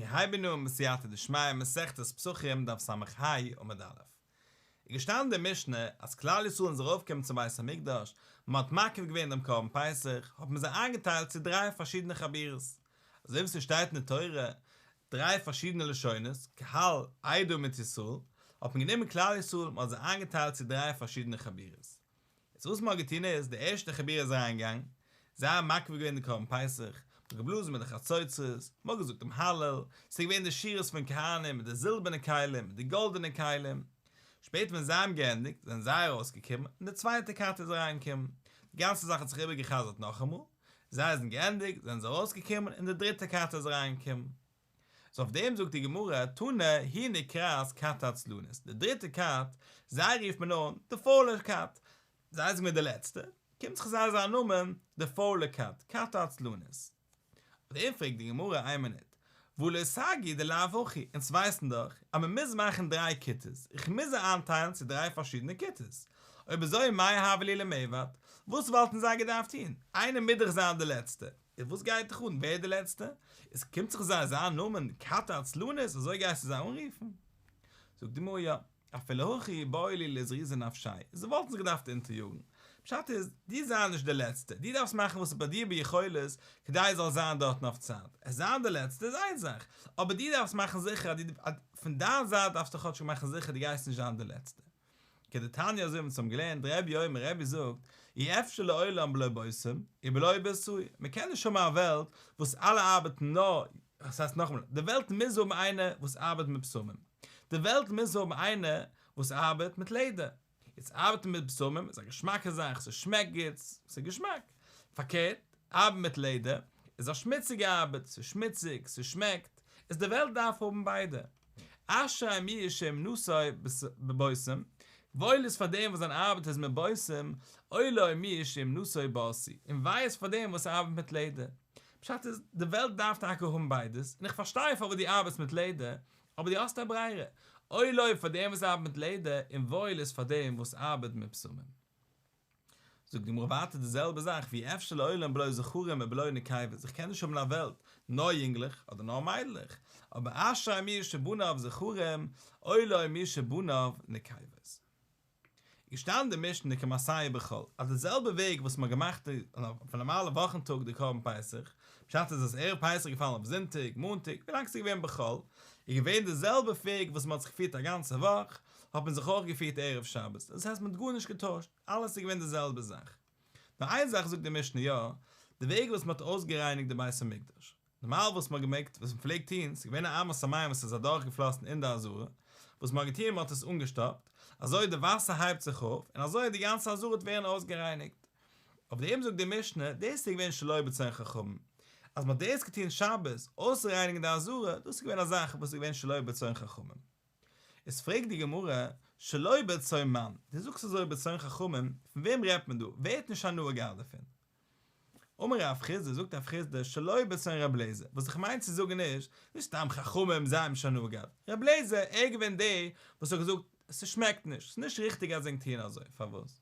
מיר הייבן אן בסייעתא דשמיא מסכת פסחים דף ס"ה עמוד א'. איז געשטאנען אין די משנה אז כלל ישראל איז ארויפגעקומען צום בית המקדש, מען האט מקריב געווען דעם קרבן פסח, האט מען זיי איינגעטיילט צו דריי פארשידענע חבורות, אזוי ווי ס'שטייט אין די תורה דריי פארשידענע לשונות, קהל, עדה מיט ישראל, האט מען גענומען כלל ישראל, מען האט זיי איינגעטיילט צו דריי פארשידענע חבורות. איז וואס מ'האט געטון איז, די ערשטע חבורה איז אריינגעגאנגען, זיי האבן מקריב געווען די קרבן פסח, מ'האט געבלאזן מיט די חצוצרות, מ'האט געזאגט דעם הלל, ס'איז געווען די שורות פון כהנים מיט די זילבערנע כלים, מיט די גאלדענע כלים. שפעטער ווען זיי האבן געענדיגט, זענען זיי ארויסגעקומען, און די צווייטע כת איז אריינגעקומען. די גאנצע זאך האט זיך איבערגע'חזר'ט נאכאמאל, זיי זענען געענדיגט, זענען זיי ארויסגעקומען, און די דריטע כת איז אריינגעקומען. איז אויף דעם זאגט די גמרא, תנא היא נקראת כת עצלנית, די דריטע כת, זיי רופט מען אן די פוילע כת, זיי זענען געווען די לעצטע, קומט זיך זיי אזא נאמען, די פוילע כת, כת עצלנית. אויף דעם פרעגט די גמרא, איין מינוט, והא לא סגי דלאו הכי, אונז ווייסן דאך אז מען מוז מאכן דריי כיתות, איך מוז זיי איינטיילן צו דריי פארשידענע כיתות, אויב אזוי מאי הוה להו למיעבד, וואס וואלטן זיי געדארפט טון, איינער מוז דאך זיין די לעצטע, איז וואס גייט דיך אן ווער איז די לעצטע? עס קומט זיך זיי אזא נאמען כת עצלנית אזוי גייסטו זיי אנרופן? זאגט די גמרא יא, אפילו הכי איבעי להו לזרוזי נפשייהו, זיי וואלטן זיך געדארפט אונטעריאגן, פשט איז, דו זיי נישט די לעצטע, דו דארפסט מאכן וואס איז ביי דיר ביכולת כדי עס זאל זיין דארטן אויף צייט, עס זיין די לעצטע איז איין זאך, אבער דו דארפסט מאכן זיכער אז דו, פון דיין זייט דארפסטו כאטשיג מאכן זיכער דו גייסט נישט זיין די לעצטע. כדתניא אזוי ווי אונז האבן געלערנט רבי אומר רבי זאגט אי אפשר לעולם בלא בושם ובלא בירסאי מען קען נישט האבן א וועלט וואס אלע ארבעטן נאר דאס הייסט נאכאמאל די וועלט מוז האבן איינער וואס ארבעט מיט בשמים די וועלט מוז האבן איינער וואס ארבעט מיט לעדער יעצט ארבעטן מיט בשמים איז א געשמאקע זאך ס'שמעקט גוט ס'איז געשמאק פארקערט ארבעטן מיט לעדער איז א שמוציגע ארבעט ס'איז שמוציג ס'שמעקט איז די וועלט דארף האבן ביידע. אשרי מי שאומנותו בבושם, וואויל איז פאר דעם וואס זיין ארבעט איז מיט בושם, אוי לו מי שאומנותו בארסי, און וויי איז פאר דעם וואס ארבעט מיט לעדער. פשט איז, די וועלט דארף טאקע האבן ביידעס, און איך פארשטיי פארוואס דו ארבעטסט מיט לעדער, אבער דו האסט א ברירה, אוי לו פאר דעם וואס ארבעט מיט לעדער, און וואויל איז פאר דעם וואס ארבעט מיט בשמים. זאגט די גמרא ווייטער די זעלבע זאך ואי אפשר לעולם בלא זכרים ובלא נקבות, איך קען נישט האבן א וועלט נאר יונגלעך אדער נאר מיידלעך, אבער אשרי מי שבניו זכרים אוי לו מי שבניו נקבות. איז געשטאנען די משנה כמעשהו בחול, אז די זעלבע וועג וואס מ'האט געמאכט אויף א נארמאלע וואכן טאג די קרבן פסח, פשט איז אז ערב פסח איז געפאלן אויף זונטאג, מאנטאג, ווילאנג ס'איז געווען בחול, איז געווען די זעלבע וועג וואס מ'האט זיך געפירט א גאנצע וואך, האט מען זיך אויך געפירט ערב שבת, דאס הייסט מען האט גארנישט געטוישט, אלעס איז געווען די זעלבע זאך. נאר איין זאך זאגט די משנה יא, די וועג וואס מען האט אויסגערייניגט די בית המקדש, נארמאל וואס מען האט געמעגט, וואס מען פלעגט טון, ס'איז געווען א אמת המים וואס איז אדורך געפלאסן אין די עזרה, וואס מען האט געטון מען האט עס אנגעשטאפט, אזוי די וואסער הייבט זיך אויף, און אזוי די גאנצע עזרה וועט ווערן אויסגערייניגט. אויף דעם זאגט די משנה, דאס איז געווען שלא ברצון חכמים, אז מען האט דאס געטון שבת, אויסרייניגן די עזרה, דאס איז געווען א זאך וואס איז געווען שלא ברצון חכמים. איז פרעגט די גמרא, שלא ברצון מאן, דו זאגסט אזוי ברצון חכמים, פון וועם רעדט מען דא, ווער האט נישט הנאה געהאט דערפון? אמר רב חסדא, זאגט רב חסדא, שלא ברצון רב לעזער, וואס איך מיין צו זאגן איז, נישט סתם חכמים, זיי האבן נישט הנאה געהאט, רב לעזער, ער איז געווען דער וואס האט געזאגט, ס'שמעקט נישט, ס'איז נישט ריכטיג אז ענק טוען אזוי, פארוואס?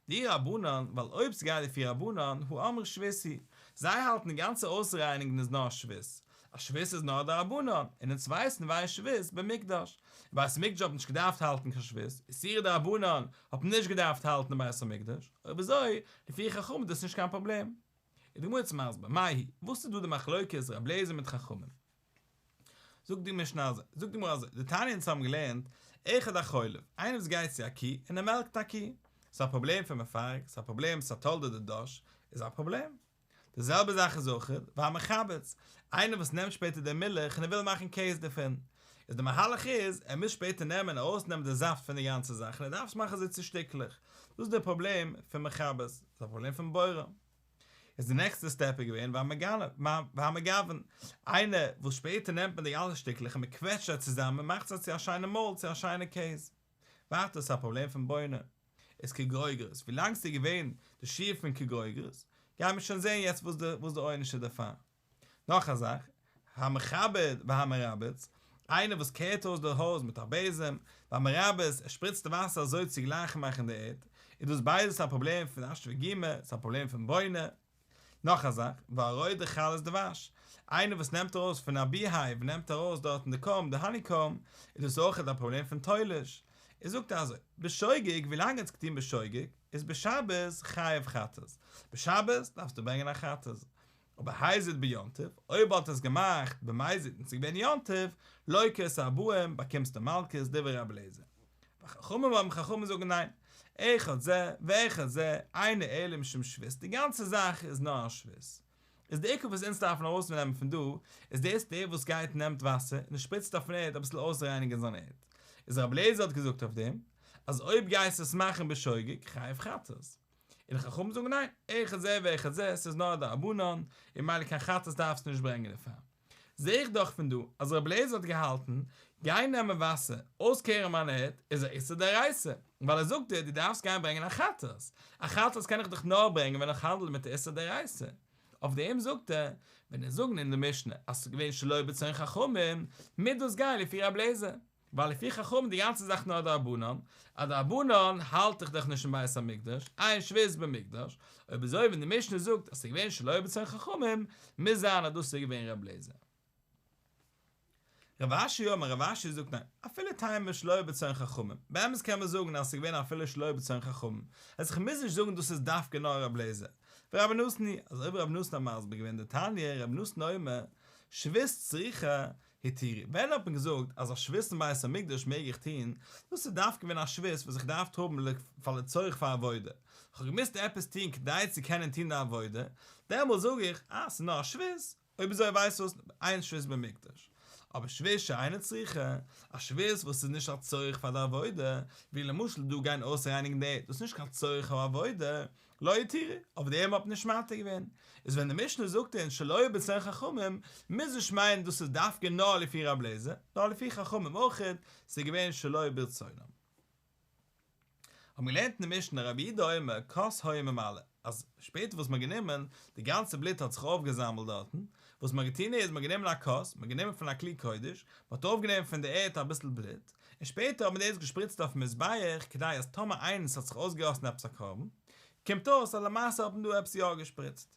דאי רבנן, ווייל אויב ס'גייט לפי רבנן, הא אמרי שבות היא, זיי האלטן די גאנצע אויסרייניגן איז נאר שבות, א שבות איז נאר דרבנן, און אונז ווייסן ואין שבות במקדש. אין בית המקדש האט מען נישט געדארפט האלטן קיין שבות, איסורי דרבנן האט מען נישט געדארפט האלטן אין בית המקדש, אויב אזוי, לפי חכמים איז דאס נישט קיין פראבלעם. איז די גמרא יעצט מסביר, מאי היא, וואס איז דא די מחלוקת ר' אליעזר מיט חכמים? זאגט די משנה אזוי, זאגט די גמרא אזוי, דתניא אונז האבן געלערנט, אחד החולב, איינער וואס גייט צו א קי און ער מעלקט א קי, ס'איז א פראבלעם פון מפרק, ס'איז א פראבלעם, ס'איז א תולדה דדש, איז א פראבלעם. די זעלבע זאך איז אויך והמחבץ, איינער וואס נעמט שפעטער די מילך און ער וויל מאכן קעז דערפון, איז די מהלך איז, ער מוז שפעטער נעמען ארויסנעמען די זאפט פון די גאנצע זאך און ער דארף עס מאכן אזוי צו שטיקלעך, דאס איז די פראבלעם פון מחבץ, ס'איז א פראבלעם פון בורר. איז די נעקסטע סטעפ איז געווען והמגבן, איינער וואס שפעטער נעמט מען די אלע שטיקלעך און מען קוועטשט זיי צוזאמען און מאכט זיי צו א שיינע mold צו א שיינע קעז. ווייטער איז א פראבלעם פון בונה. איז כגרוגרת, ווילאנג ס'איז געווען די שיעור פון כגרוגרת, גייען מיר שוין זעהן יעצט וואס די וואס די עונש איז דערפאר. נאך א זאך, המכבד והמרבץ, איינער וואס קערט אויס די הויז מיט א בעזעם, והמרבץ, ער שפריצט וואסער אזוי צו גלייך מאכן די ערד, איז דאס ביידעס א פראבלעם פון השתא וגימא, ס'איז א פראבלעם פון בונה. נאך א זאך, והרודה חלות דבש, איינער וואס נעמט ארויס פון א בי הייוו נעמט ארויס דארטן די קאמב, די האני קאמב, איז דאס אויכעט א פראבלעם פון תולש. ער זאגט אזוי, בשוגג, ווילאנג ער האט עס געטון בשוגג, איז בשבת חייב חטאת, בשבת דארפסטו ברענגען א חטאת, אבער הזיד ביום טוב, אויב האט ער עס געמאכט במזיד און ס'איז געווען יום טוב, לוקה את הארבעים, באקומסטו מלקות, דברי רבי אליעזר. וחכמים אומרים חכמים זאגן ניין, אחד זה ואחד זה, אינו אלא משום שבות, די גאנצע זאך איז נאר א שבות. איז די עיקר וואס אונז דארפן ארויסנעמען פון דא, איז דאס דער וואס גייט נעמט וואסער און שפריצט אויפן ערד אביסל אויסרייניגן זיין ערד, איז רבי אליעזר האט געזאגט אויף דעם, אז אויב גייסטו עס מאכן בשוגג, חייב חטאת. און חכמים זאגן ניין, אחד זה ואחד זה, ס'איז נאר א דרבנן, און ממילא קיין חטאת דארפסטו נישט ברענגען דערפאר. זעה איך דאך פון דא אז רבי אליעזר האט געהאלטן, גיין נעמען וואסער, אויסקערן מיין ערד, איז א איסור דאורייתא, ווייל ער זאגט דיר דו דארפסט גיין ברענגען א חטאת, א חטאת קען איך דאך נאר ברענגען ווען איך האנדל מיט א איסור דאורייתא. אויף דעם זאגט ער, ווען אונז זאגן אין די משנה אז ס'איז געווען שלא ברצון חכמים, מוז דאס גיין לפי רבי אליעזר. ווייל לפי חכמים די גאנצע זאך נאר דרבנן, א דרבנן האלט איך דאך נישט אין בית המקדש, אין שבות במקדש, אויב אזוי ווען די משנה זאגט אז ס'איז געווען שלא ברצון חכמים, מוז זיין אז דאס איז געווען ר' אליעזר. רב אשי אמר רב אשי זאגט ניין, אפילו תימא שלא ברצון חכמים, באמת קען מען זאגן אז ס'איז געווען אפילו שלא ברצון חכמים, אז איך מוז נישט זאגן דאס איז דווקא נאר ר' אליעזר, ורבי נתן היא, אזוי ווי רבי נתן האט מסביר געווען דתניא רבי נתן אומר, שבות צריכה התירו, ווען האט מען געזאגט אז א שבות אין בית המקדש מעג איך טון, דאס איז דווקא געווען א שבות וואס איך דארף האבן פאר לצורך פאר עבודה, איך האב געמוזט עפעס טון כדי צו קענען טון די עבודה, דעמאלט זאג איך, אה, ס'איז נאר א שבות, אויב אזוי ווייסט וואס, אין שבות במקדש. אבער שבות שאינה צריכה, א שבות וואס איז נישט א צורך פאר די עבודה, ווי למשל דא גיין אויסרייניגן די ערד, דאס איז נישט קיין צורך העבודה, לא התירו, אויף דעם האט מען נישט מתיר געווען. איז ווען די משנה זאגט אונז שלא ברצון חכמים, מוז נישט מיינען דאס איז דווקא נאר לפי רב לעזער, נאר לפי חכמים אויכעט, ס'איז געווען שלא ברצונם. האבן מיר געלערנט אין די משנה רבי יהודה אומר כוס היה ממלא, אז שפעטער וואס מ'האט גענומען, די גאנצע בלוט האט זיך אויפגעזאמלט דארטן, וואס מ'האט געטון איז, מ'האט גענומען א כוס, מ'האט גענומען פון א כלי קודש, מ'האט אויפגענומען פון די ערד אביסל בלוט, און שפעטער האט מען דאס געשפריצט אויפן מזבח כדי אז טאמער איינס האט זיך אויסגעגאסן עפעס א קרבן, קומט אויס אז למעשה האט מען דא עפעס יא געשפריצט.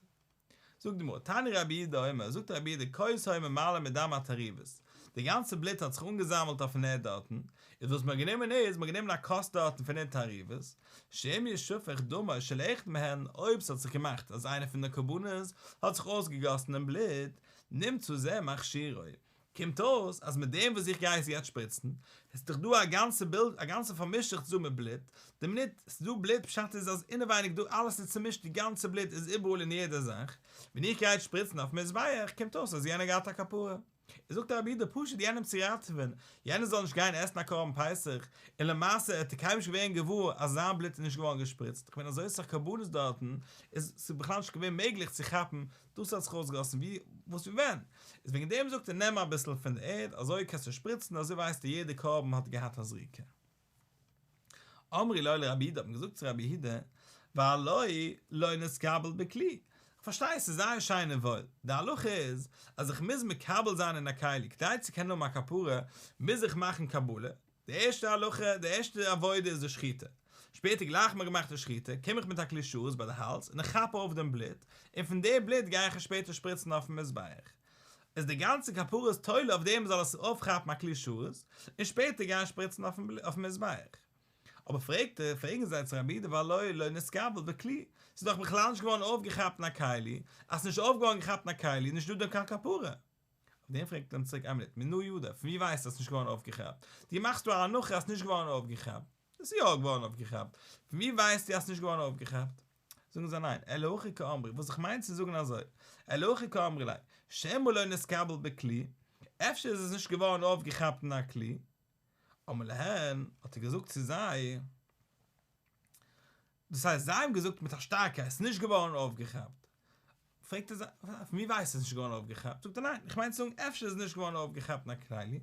זאגט די גמרא, תניא רבי יהודה אומר, זאגט רבי יהודה כוס היה ממלא מדם התערובות, די גאנצע בלוט האט זיך אנגעזאמלט אויפן ערד דארטן, איז וואס מען האט גענומען איז, מען האט גענומען א כוס דארטן פון די תערובות, שאם ישפך דמו של אחד מהן, אויב ס'האט זיך געמאכט אז איינער פון די קרבנות האט זיך אויסגעגאסן דעם בלוט, נמצא זה מכשירו, קומט אויס אז מיט דעם וואס איך גיי עס יעצט שפריצן, איז דאך דא א גאנצע בילד, א גאנצע פארמישעכץ דא מיט בלוט, די מינוט ס'איז דא בלוט פשט איז אז אינעווייניג דא אלעס איז צומישט די גאנצע בלוט איז איבעראל אין יעדע זאך, ווען איך גיי יעצט שפריצן אויפן מזבח קומט אויס אז יענער געהאט א כפרה. איז זאגט רבי יהודה פשוט יענעם צו ראטעווען, יענער זאל נישט גיין עסן א קרבן פסח, און למעשה ער האט קיינמאל נישט געווען געוואר אז זיין בלוט איז נישט געווארן געשפריצט, כ'מיין אזוי סאך קרבנות דארטן, איז ס'איז בכלל נישט געווען מעגליך צו כאפן דאס האט זיך אויסגעגאסן ווי וואס ווי ווען, איז וועגן דעם זאגט ער נעם אביסל פון די ערד אזוי קענסטו שפריצן אזוי ווייסטו יעדע קרבן האט געהאט א זריקה. אמרו לו לרבי יהודה האט מען געזאגט צו רבי יהודה והלא לא נתקבל בכלי, כ'פארשטיי עס איז זייער שיין און וואויל, די הלכה איז אז איך מוז מקבל זיין אין א כלי כדי צו קענען האבן א כפרה מוז איך מאכן קבלה, די ערשטע הלכה, די ערשטע עבודה איז די שחיטה. שפעטער גלייך מ'האט געמאכט די שחיטה, קום איך מיט א כלי שרת ביי די האלז און איך כאפ אויף דעם בלוט, און פון די בלוט גיי איך עס שפעטער שפריצן אויפן מזבח. איז די גאנצע כפרה איז תולה אויף דעם מ'זאל עס אויפכאפן א כלי שרת, און שפעטער גיין שפריצן אויפן מזבח. אבער פרעגט ער, פרעגן זיי צו רבי יהודה והלא לא נתקבל בכלי, ס'איז דאך בכלל נישט געווארן אויפגעכאפט אין א כלי, אז ס'איז נישט אויפגעווארן געכאפט אין א כלי איז נישט דא דא קיין כפרה. אויף דעם פרעגט אים צוריק איין מינוט, מנא ידע, פון ווי ווייסטו אז ס'נישט געווארן אויפגעכאפט? דו מאכסט דא א הנחה אז ס'נישט געווארן אויפגעכאפט. עס איז יא געווארן אויפגעכאפט. פון ווי ווייסטו אז ס'נישט געווארן אויפגעכאפט? זאגן זיי ניין, אלא הכי קאמרי, וואס איך מיין צו זאגן אזוי, אלא הכי קאמרי ליה, שמא לא נתקבל בכלי, אפשר איז עס נישט געווארן אויפגעכאפט אין א כלי? אמר להן, האט ער געזאגט צו זיי, דאס הייסט זיי האבן געזאגט מיט א שטארקייט, ס'איז נישט געווארן אויפגעכאפט. פרעגט ער זיי, פון ווי ווייסטו ס'איז נישט געווארן אויפגעכאפט? זאגט ער, ניין, איך מיין צו זאגן אפשר איז עס נישט געווארן אויפגעכאפט אין א כלי.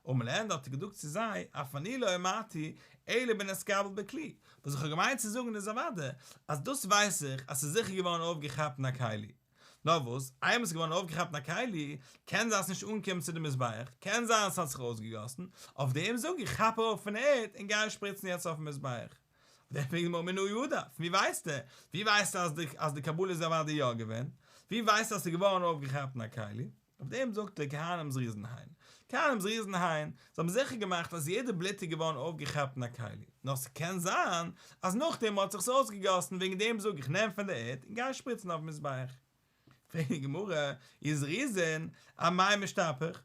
אמר להן האט ער געזאגט צו זיי, אף אני לא אמרתי אלא בנתקבל בכלי. וואס איך האב געמיינט צו זאגן איז אוודאי אז דאס ווייס איך אז ס'איז זיכער געווארן אויפגעכאפט אין א כלי. נאר וואס, איינמאל ס'איז געווארן אויפגעכאפט אין א כלי, קען זיין ס'איז נישט אנגעקומען צו די מזבח, קען זיין ס'האט זיך אויסגעגאסן, אויף דעם זאג איך כאפ אויף פון ערד און גיי שפריצן יעצט אויפן מזבח. דער פרעגט די גמרא מנא ידע, פון ווי ווייסטו? ווי ווייסטו אז די אז די קבלה איז אוודאי יא געווען? ווי ווייסטו אז ס'איז געווארן אויפגעכאפט אין א כלי? אויף דעם זאגט ער כהנים זריזין הן. כהנים זריזין הן, זיי האבן זיכער געמאכט אז יעדע בלוט איז געווארן אויפגעכאפט אין א כלי. נאר ס'קען זיין אז נאכדעם האט זיך עס אויסגעגאסן, וועגן דעם זאג איך נעם פון די ערד און גיי שפריצן אויפן מזבח. פרעגט די גמרא, אי זריזין, אמאי משתפיך?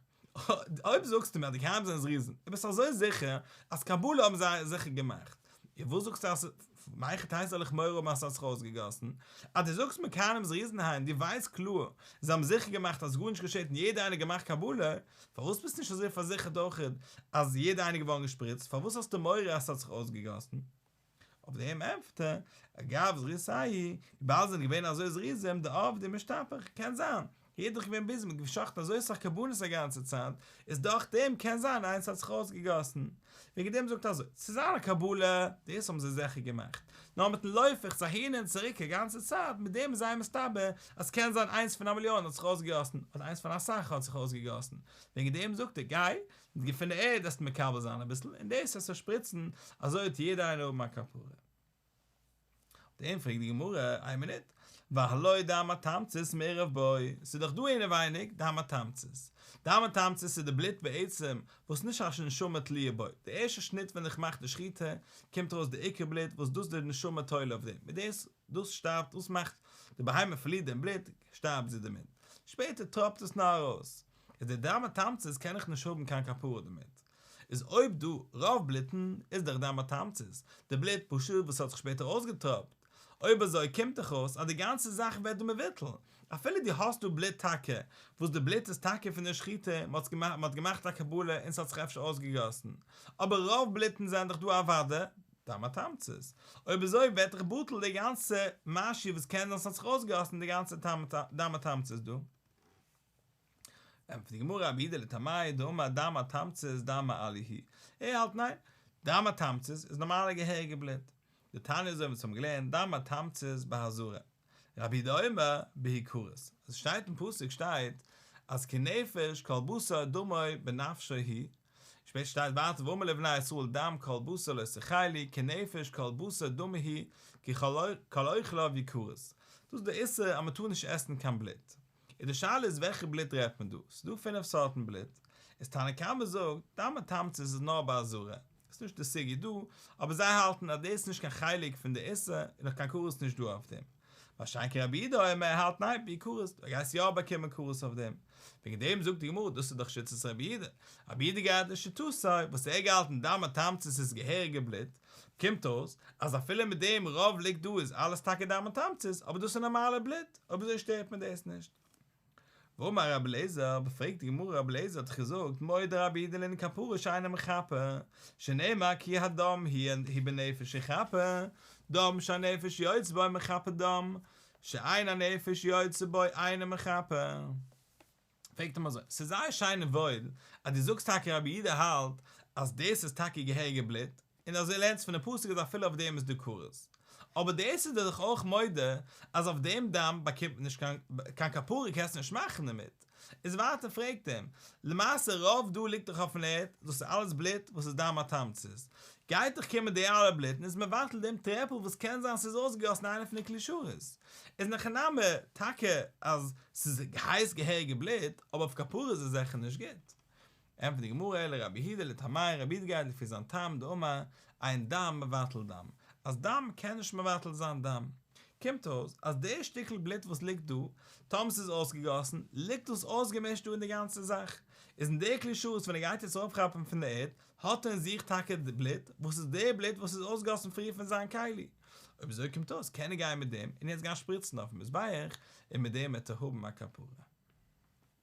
אויב זאגסטו מיר אז די כהנים זענען זריזין, און ביסט אזוי זיכער אז קבלה האבן זיי זיכער געמאכט, און וואס זאגסטו אז מהיכי תיתי זאל איך מורא האבן אז ס'האט זיך אויסגעגאסן? אז דו זאגסט מיר כהנים זריזין הן, דו ווייסט קלאר זיי האבן זיכער געמאכט אז גארנישט געשעט און יעדער איינער געמאכט קבלה, פארוואס ביסטו נישט אזוי פארזיכערט אויכעט אז יעדער איינער געווארן געשפריצט, פארוואס האסטו מורא אז ס'האט זיך אויסגעגאסן? אויף דעם ענטפערט ער, אגב זריזותייהו, וויבאלד זיי זענען געווען אזוי זריזים, דעבדי משתפיך, קען זיין, יעדער איז געווען ביזי מ'האט געשחט'ן אזוי סאך קרבנות א גאנצע צייט, איז דורך דעם קען זיין איינס האט זיך אויסגעגאסן. וועגן דעם זאגט ער אזוי, צו זיין א קבלה, דאס האבן זיי זיכער געמאכט, נאר מיטן לויפעכץ אהין און צוריק א גאנצע צייט, מיט דעם איז זייער מסתבר אז קען זיין איינס פון א מיליאן האט זיך אויסגעגאסן, אדער איינס פון אסאך האט זיך אויסגעגאסן, וועגן דעם זאגט ער, גיי, מיט פון די ערד וועסטו מקבל זיין אביסל און דאס וועסטו שפריצן, אזוי וועט יעדער איינער האבן א כפרה. אויף דעם פרעגט די גמרא, איין מינוט, והלא דם התמצית מעורב בו, ס'איז דאך דא אינעווייניג דם התמצית, דם התמצית איז די בלוט בעצם וואס נישט א נשמה תלויה בו, די ערשטע שניט ווען איך מאך די שחיטה קומט ארויס די עיקר בלוט וואס דאס איז די נשמה תולה אויף דעם, מיט דאס דאס שטארבט דאס מאכט די בהמה פארלירט דעם בלוט שטארבט זי דערמיט, שפעטער טראפט עס נאר ארויס. איז די דם התמצית קען איך נישט האבן קיין כפרה דערמיט. איז אויב דא רוב בלוטן איז דאך דם התמצית, די בלוט פשוט וואס האט זיך שפעטער אויסגעטראפט. אויב אזוי קומט דאך אויס אז די גאנצע זאך ווערט דא מבוטל, אפילו דו האסט דא בלוט טאקע, וואס די בלוט איז טאקע פון די שחיטה, מען האט געמאכט א קבלה און ס'האט זיך אפשר אויסגעגאסן, אבער רוב בלוטן זענען דאך דא אוודאי דם התמצית. אויב אזוי ווערט דאך בטל די גאנצע משהו וואס קען זיין ס'האט זיך אויסגעגאסן די גאנצע דם התמצית דא. ענטפערט די גמרא רבי יהודה לטעמיה דאמר דם התמצית דם מעליא הוא, ער האלט ניין, דם התמצית איז נארמאלע געהעריגע בלוט, דתניא אזוי ווי אונז האבן געלערנט דם התמצית בעזרה, רבי יהודה אומר בהכרת, עס שטייט אין פסוק שטייט אז כי נפש כל בשר דמו בנפשו הוא, שפעטער שטייט ווייטער ואמר לבני ישראל דם כל בשר לא תאכלו כי נפש כל בשר דמו הוא כי כל אוכליו יכרת, דאס איז די איסור אז מען טאר נישט עסן קיין בלוט. און די שאלה איז וועלכע בלוט רעדט מען דא? ס'איז דא פינף סארטן בלוט, איז תנא קמא זאגט דם התמצית איז נאר בעזרה, ס'איז נישט די סוגיא דא, אבער זיי האלטן אז דאס איז נישט קיין חלק פון די איסור און נאך קיין כרת נישט דא אויף דעם. מה שאין כן רבי יהודה אומר ער האלט ניין בהכרת, דו גייסט יא באקומען כרת אויף דעם. וועגן דעם זאגט די גמרא דאס איז דאך שיטת רבי יהודה, רבי יהודה גייט לשיטתו וואס ער געהאלטן דם התמצית איז געהעריגע בלוט, קומט אויס אז אפילו מיט דעם רוב ליגט דא איז אלעס טאקע דם התמצית, אבער דאס איז נארמאלע בלוט, אויב אזוי שטערט מיר דאס נישט. ואמר רבי אליעזר, פרעגט די גמרא רבי אליעזר האט דאך געזאגט מודה רבי יהודה לענין כפרה שאינה מכפר, שנאמר כי הדם הוא בנפש יכפר, דם שהנפש יוצאה בו מכפר דם, שאין הנפש יוצאה בו אינו מכפר. פרעגט אים אזוי, ס'איז זייער שיין און וואויל אז דו זאגסט טאקע רבי יהודה האלט אז דאס איז טאקע געהעריגע בלוט, און אזוי לערנסט פון די פסוק אז אפילו אויף דעם איז דא כרת, אבער דאס איז ער דאך אויך מודה אז אויף דעם דם באקומט מען נישט קיין קיין כפרה קענסטו נישט מאכן דערמיט, איז ווייטער פרעגט אים, למעשה רוב דא ליגט דאך אויפן ערד, דאס איז אלעס בלוט וואס איז דם התמצית, גייט דאך קומען די אלע בלוט און איז מבטל דעם טרעפל וואס קען זיין ס'איז אויסגעגאסן איינע פון די כלי שרת, איז אין הכי נמי טאקע אז ס'איז הייסט געהעריגע בלוט, אבער אויף כפרה איז עס זיכער נישט גוט. ענטפערט די גמרא אלא רבי יהודה לטעמיה רבי יהודה גייט לפי זיין טעם דאמר אין דם מבטל דם, אז דם קען נישט מבטל זיין דם. קומט אויס אז די שטיקל בלוט וואס ליגט דא, טאמער ס'איז אויסגעגאסן, ליגט דאס אויסגעמישט דא אין די גאנצע זאך. איז אין די כלי שרת ווען ער גייט יעצט אויפכאפן פון די ערד, האט ער אין זיך טאקע די בלוט, וואס איז די בלוט וואס איז אויסגעגאסן פריער פון זיין כלי. אויב אזוי קומט אויס קען ער גיין מיט דעם און יעצט גיין שפריצן אויפן מזבח, און מיט דעם וועט ער האבן א כפרה.